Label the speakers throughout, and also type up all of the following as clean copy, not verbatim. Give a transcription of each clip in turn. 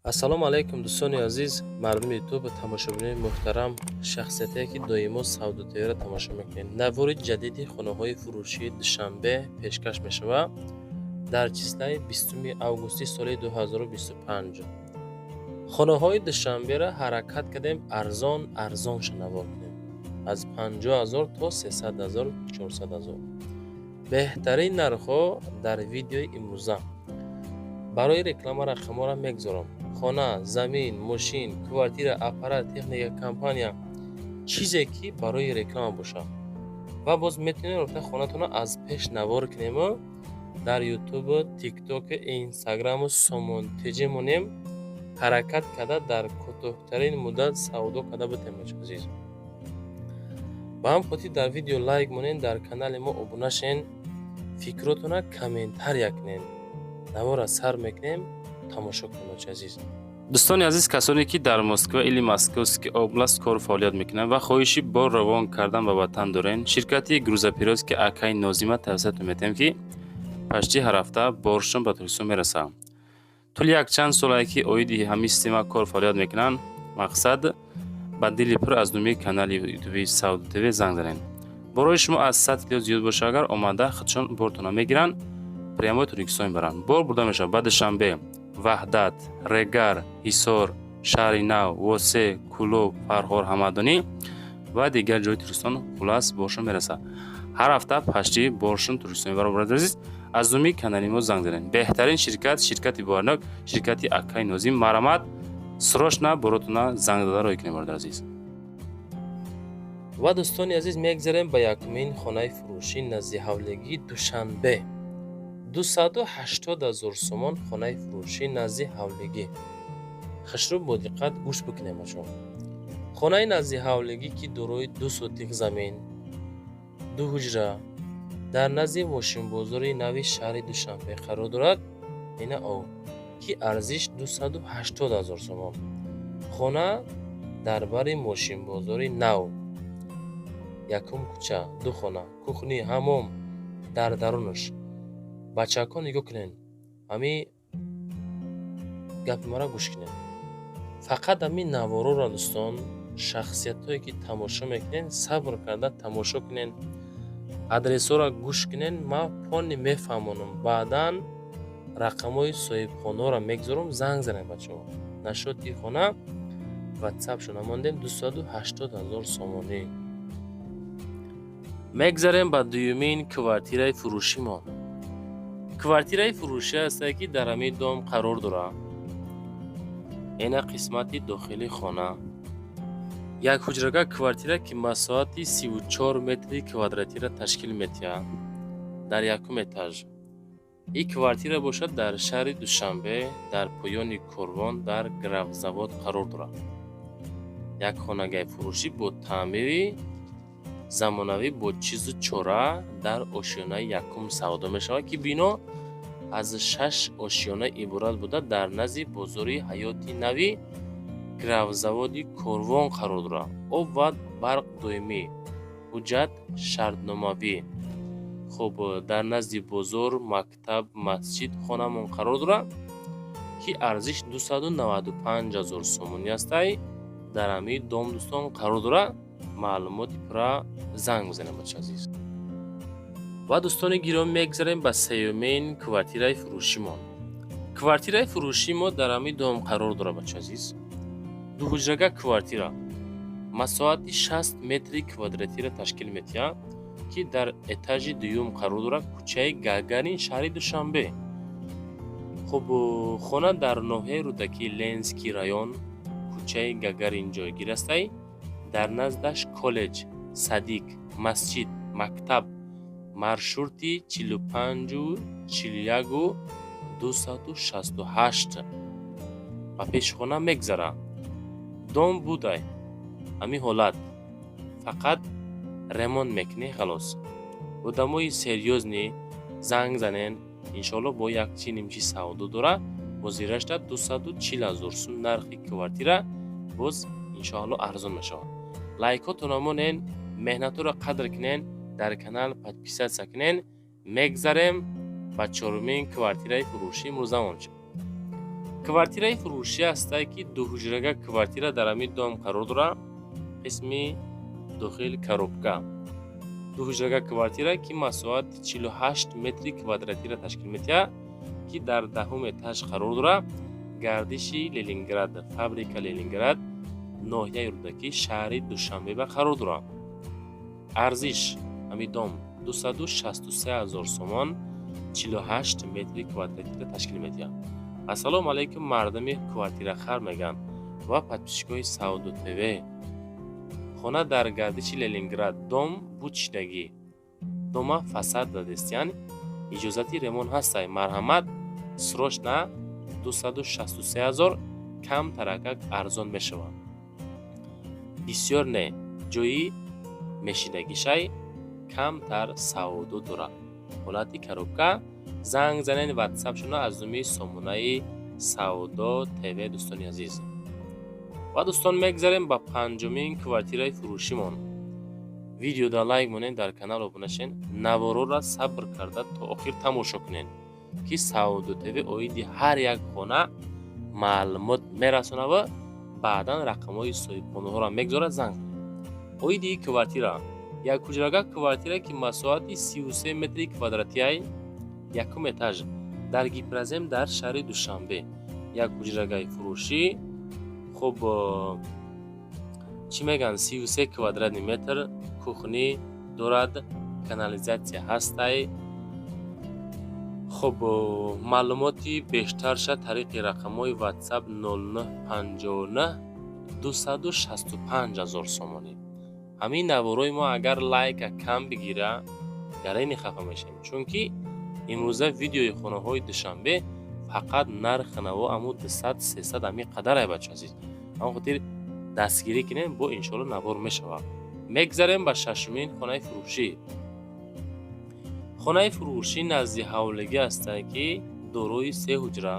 Speaker 1: Ассалому алайкум, дӯстони азиз, мардуми Ютуб, тамошобинони муҳтарам, шахсиятое, ки доимо Савдо ТВро тамошо мекунед. Навори ҷадиди хонаҳои фурӯшии Душанбе пешкаш мешавад дар числаи 20 августи соли 2025. Хонаҳои Душанберо ҳаракат кардем, арзон арзонша навор кунем, аз 50 000 то 300 000, 400 000. Беҳтарин нархҳо дар видеои имрӯза. Барои реклама рақамҳоро мегузорам. Хона, замин, мошин, квартира, аппарат, техника, компания, чизе ки барои реклама бошад. Ва боз метавонем рафта хонатонро аз пеш навор кунему дар Ютубу, Тиктоку, Инстаграму Сомон ТЖ монем. Ҳаракат карда, дар кӯтоҳтарин муддат савдо карда бутем. Азиз, ба ҳам хотир дар видео лайк монед, дар канали мо обуна шен, фикротонро комментария кунед. Навора сар мекунем, тамошо кунед, бачаи азиз.
Speaker 2: Дӯстони азиз, касоне ки дар Москва или Московский область кору фаъолият мекунанд ва хоҳиши бор равон кардан ба ватан дорен, ширкати грузоперевозки акай Нозима тавсиятон метиҳем, ки почти ҳар ҳафта боршон ба Тоҷикистон мерасад. Тӯли якчанд солае ки оиди ҳамин система кор фаъолият мекунанд. Мақсад, ба дили пур аз номи канали Ютуби Савдо ТВ занг занед. Борои шумо аз 100 кило зиёд боша агар, омада худшон бортона мегиранд, прямой Тоҷикистон мебаранд. Бор бурда мешавад ба Душанбе, Ваҳдат, Регар, Ҳисор, Шаҳри Нав, Восе, Кӯлоб, Фархор, Ҳамадонӣ ва дигар ҷои Тоҷикистон. Хулас, боршон мерасад. Ҳар ҳафта почти боршон Тоҷикистон мебарад. Бародари азиз, аз номи канали мо занг занед. Беҳтарин ширкат, ширкати боварнок, ширкати акаи Нозим. Марҳамат, срочно боротона занг зада роҳӣ кунед, бародари азиз.
Speaker 1: Ва, дӯстони азиз, мегзарем ба якумин хонаи фурӯшӣ назди ҳавлигии Душанбе. 280 000 сомон хонаи фурӯшӣ назди ҳавлигӣ. Хушрӯ бо диққат гӯш бикунем, бачаҳо. Хонаи назди ҳавлигӣ, ки дорои 2 сотих замин, ду ҳуҷра, дар назди мошинбозори нави шаҳри Душанбе қарор дорад, ина ов ки арзиш 280 000 сомон. Хона дар бари мошинбозори нав, якум кӯча, ду хона, кухня, ҳаммом дар дарунаш. Бачаҳако, нигоҳ кунед, ҳамин гапи маро гӯш кунед. Фақат ҳамин навороро, дӯстон, шахсиятҳое ки тамошо мекунед, сабр карда тамошо кунед, адресҳоро гӯш кунед. Ман полный мефаҳмонам, баъдан рақамҳои соҳибхонаҳоро мегузорам, занг занед, бачаҳо. Насчёти хона ватсапшо намондем, 280 000 сомонӣ. Мегзарем ба дуюмин квартираи фурӯшимон. Квартираи фурӯшӣ ҳастае, ки дар ҳамин дом қарор дорад. Ина қисмати дохили хона. Як ҳуҷрага квартира, ки масоҳати 34 метри квадратиро ташкил медиҳад, дар якум этаж. Ин квартира бошад, дар шаҳри Душанбе, дар поёни Корвон, дар Графзавод қарор дорад. Як хонагаи фурӯшӣ бо таъмири замонавӣ, бо чизу чора, дар ошёнаи якум савдо мешавад, ки бино аз шаш ошёна иборат буда, дар назди бозори Ҳаёти Нави Графзаводи Корвон қарор дорад. Об ва барқ доимӣ, ҳуҷҷат шартномавӣ. Хуб, дар назди бозор, мактаб, масҷид хонамон қарор дорад, ки арзиш 295 000 сомонӣ ҳастай. Дар ҳамин дом, дӯстон, қарор дорад. Маълумоти пурра занг бизанед, бачаи азиз. Ва, дӯстони гиромӣ, мегзарем ба сеюмин квартираи фурӯшимон. Квартираи фурӯшии мо дар ҳамин дом қарор дорад, бачаи азиз. Дуҳуҷрага квартира масоҳати 60 метри квадратиро ташкил медиҳад, ки дар этажи дуюм қарор дорад, кӯчаи Гагарин, шаҳри Душанбе. Хуб, хона дар ноҳияи Рӯдакӣ, Ленинский район, кӯчаи Гагарин ҷойгир астай. Дар наздаш коллеҷ, садик, масҷид, мактаб, маршрути 45-у 41-у 268 ба пеши хона мегзарад. Дом будай, ҳамин ҳолат, фақат ремонт мекунӣ, халос. Одамои серьёзный занг занен, иншоалло. Бо як чи нимчи савдо дора, ҳозирашда 240 000 сум нархи квартира, боз иншоалло арзон мешавад. Лайкотонро монен, меҳнатҳоро қадр кунен, дар канал подписаться кунен. Мегзарем ба чорумин квартираи фурӯшии имрӯзамон. Квартираи фурӯшӣ ҳастае, ки дуҳуҷрага квартира дар ҳамин дом қарор дорад. Қисми дохил коробка. Дуҳуҷрага квартира, ки масоҳати 48 метри квадратиро ташкил медиҳад, ки дар 10-ум этаж қарор дорад. Гардиши Ленинград, фабрика Ленинград, ноҳияи Рӯдакӣ, шаҳри Душанбеба қарор дорад. Арзиш ҳамин дом 263 ҳазор сомон, 48 метри квадратиро ташкил медиҳад. Ассалому алайкум, мардуми квартирахар мегӯянд ва подписчикои Савдо ТВ. Хона дар гардиши Ленинград, дом бучидагӣ, дома фасад дадестиян, иҷозати ремонт ҳастай. Марҳамат, срочно, 263 ҳазор, кам таракак арзон мешавад. Бисёр не, ҷои мешинагишай камтар савдо дорад. Ҳолати коробка. Занг занед, ватсапшона аз номи сомонаи Савдо ТВ, дӯстони азиз. Ва, дӯстон, мегзарем ба панҷумин квартираи фурӯшимон. Видеода лайк монед, дар канал обуна шен, наворора сабр карда то охир тамошо кунед, ки Савдо ТВ оиди ҳар як хона маълумот мерасонад ва баъдан рақамҳои соҳибхонаҳоро мегузорад, занг занед. Оиди квартира: якҳуҷрага квартира, ки масоҳати 33 метри квадратиай, якум этаж, дар Гипрозем, дар шаҳри Душанбе. Як ҳуҷрагаи фурӯшӣ. Хуб, чӣ мегӯянд, 33 квадратный метр, кухня дорад, канализация ҳастай. Хуб, маълумоти бештарша тариқи рақамҳои WhatsApp 0959, 265 ҳазор сомонӣ. Ҳамин наворои мо агар лайка кам бигира, гарайни хафа мешавем, чунки имрӯза видеои хонаҳои Душанбе фақат нархи наво аму 200, 300, ҳамин қадарай, бача азиз. Ҳамон хотир дастгирӣ кунем, бо иншоалло навор мешавад. Мегзарем ба шашумин хонаи фурӯшӣ. Хонаи фурӯшӣ назди ҳавлигӣ ҳастанд, ки дорои се ҳуҷра,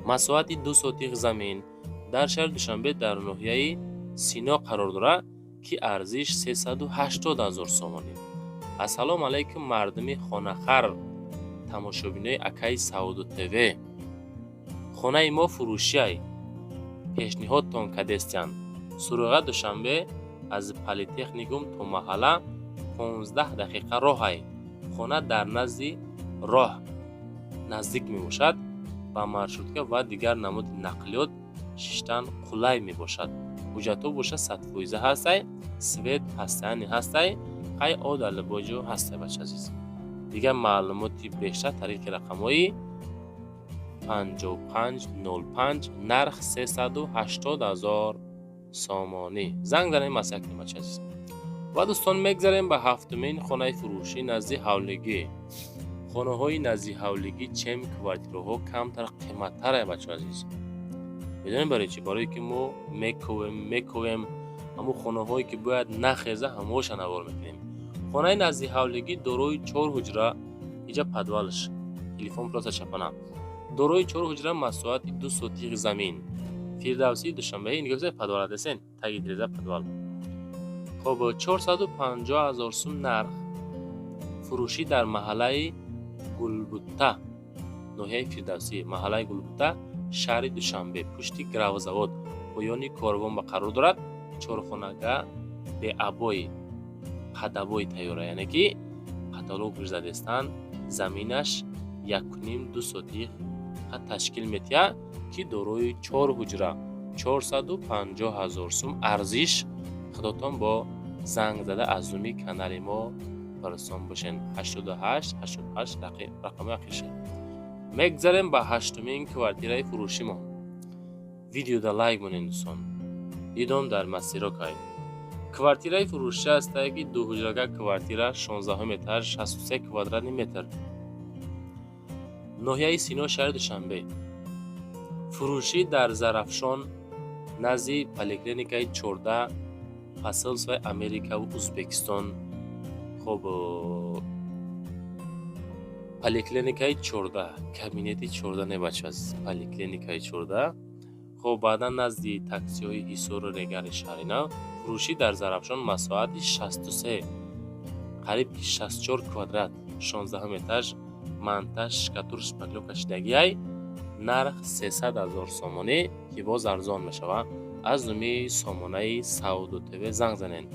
Speaker 1: масоҳати 2 сотих замин, дар шаҳри Душанбе, дар ноҳияи Сино қарор дорад, ки арзиш 380 ҳазор сомонӣ. Ассалому алайкум, мардуми хонахар, тамошобинои акаи Савдо ТВ. Хонаи мо фурӯшиай, пешниҳодтон кадестиянд. Суроға: Душанбе, аз политехникум то маҳалла 15 дақиқа роҳай. Хона дар назди роҳ наздик мебошад, ба маршрутка ва дигар намуди нақлиёт шиштан қулай мебошад. Ҳуҷҷатҳо бошад, 100% ҳастай, свет ҳастаяни ҳастай, қай одалибоҷо ҳастай, бача азиз. Дигар маълумоти бештар тариқи рақамҳои 5505, нарх 380 ҳазор сомонӣ. Занг занед, маслиҳат кунем, бача азиз. Ва, дӯстон, мегзарем ба ҳафтумин хонаи фурӯшӣ назди ҳавлигӣ. Хонаҳои назди ҳавлигӣ, чем квартираҳо, камтар қиматтарае, бача азиз. Медонем барои чӣ? Барое ки мо мековем, мековем, ҳамун хонаҳое ки бояд нахеза, ҳамоша навор мекунем. Хонаи назди ҳавлигӣ дорои чор ҳуҷра, иҷа подвалш, телефон просто чапана, дорои чор ҳуҷра, масоҳати 2 сотих замин, Фирдавсии Душанбе. Нигоҳ, подвал десен, таги тиреза подвал. Хоб, 450 ҳазор сум нарх, фурӯшӣ дар маҳаллаи Гулбутта, ноҳияи Фирдавсӣ, маҳаллаи Гулбутта, шаҳри Душанбе, пушти гравзавод, поёни корвон ба қарор дорад. Чорхонага беабои падабои тайёра, яъне ки потолок задестанд. Заминаш 1,5, 2 сотих ташкил метиҳад, ки дорои чор ҳуҷра, 450 ҳазор сум арзиш. Худотон бо занг зада аз зуми канали мо барсон бошен. 88 88 рақами ахирша. Мегзарем ба ҳаштумин квартираи фурӯшимон. Видеода лайк монед, дӯстон. Дидом дар масирокай. Квартираи фурӯшӣ ҳастае, ки дуҳуҷрага квартира, 16 этаж, 63 квадратный метр, ноҳияи Сино, шаҳри Душанбе, фурӯшӣ дар Зарафшон, назди поликлиникаи 14, посольствои Америкаву Узбекистон. Хоб, поликлиникаи 14, кабинети 14, не, бача, поликлиникаи 14. Хоб, баъдан назди таксиҳои Ҳисору Регари шаҳри нав. Фурӯшӣ дар Зарафшон, масоҳати 63, қариб ки 64 квадрат, 16 этаж, монтаж, штукатур, шпаклёвка шидагиай. Нарх 300 ҳазор сомонӣ, ки боз арзон мешавад. Аз номи сомонаи Савдо ТВ занг занед,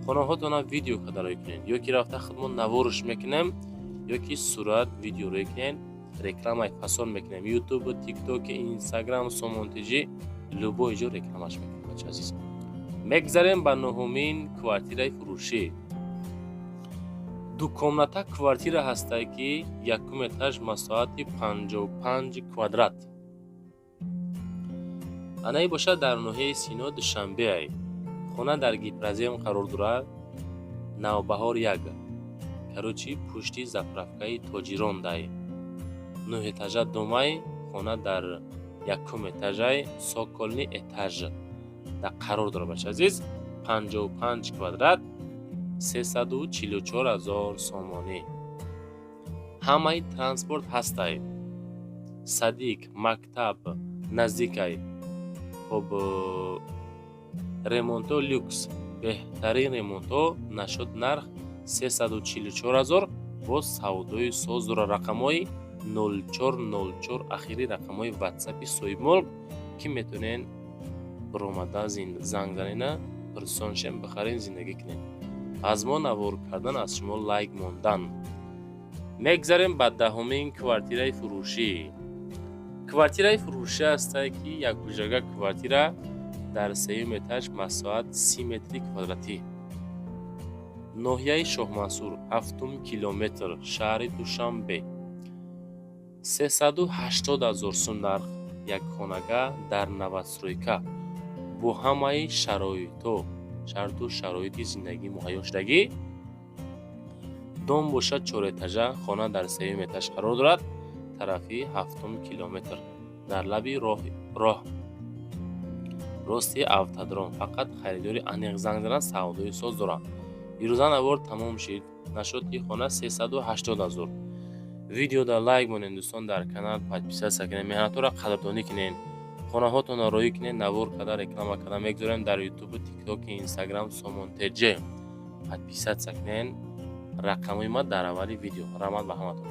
Speaker 1: хонаҳотона видео карда рӯй кунед ё ки рафта худмон наворш мекунем, ё ки сурат, видео рӯй кунед, рекламаи фасон мекунем. Ютуб, Тикток, Инстаграм, Сомон ТЖ, любой ҷо рекламаш мекунем, бача азиз. Мегзарем ба нуҳумин квартираи фурӯшӣ. Дукомната квартира ҳастае, ки якум этаж, масоҳати 55 квадрат. Анаи бошад, дар ноҳияи Сино, Душанбеай. Хона дар гипрозем қарор дорад, Навбаҳор 1, короче, пушти заправкаи Тоҷирон дай. Нӯҳ этажа домай, хона дар якум этажай, цокольный этаж дар қарор дорад, бача азиз. 55 квадрат, 344 ҳазор сомонӣ. Ҳамаи транспорт ҳастай, садик, мактаб наздикай. Хоб, ремонто люкс, беҳтарин ремонтҳо. Нашуд, нарх 344 ҳазор, боз савдои соз дорад. Рақамҳои 0404 ахири рақамҳои ватсапи соҳибмулк, ки метавонен биромада занг занена, пурсон шем, бихарен, зиндагӣ кунем. Аз мо навор кардан, аз шумо лайк мондан. Мегзарем ба 10-умин квартираи фурӯшӣ. Квартираи фурӯшӣ ҳастае, ки яккуҷага квартира дар сеюм этаж, масоҳат 30 метри квадратӣ, ноҳияи Шоҳмансур, ҳафтум километр, шаҳри Душанбе. 380 ҳазор сум нарх. Як хонага дар новостройка бо ҳамаи шароитҳо, шарту шароити зиндагӣ муҳайё шудагӣ. Дом бошад чорэтажа, хона дар сеюм этаж қарор дорад, тарафи ҳафтум километр, дар лаби роҳ, рости автодром. Фақат харидори аниқ занг занад, савдои соз дорад. Ирӯза навор тамом шид. Нашуд ки хона 380 ҳазор. Видеода лайк монед, дӯстон, дар канал подписаться кунед, меҳнатҳоро қадрдонӣ кунед, хонаҳотонро роӣ кунед, навор карда, реклама карда мегузорем дар Ютубу, Тиктоки, Инстаграм, Сомон ТЖ. Подписаться кунед. Рақамҳои ма дар аввали видео. Раҳмат ба ҳаматон.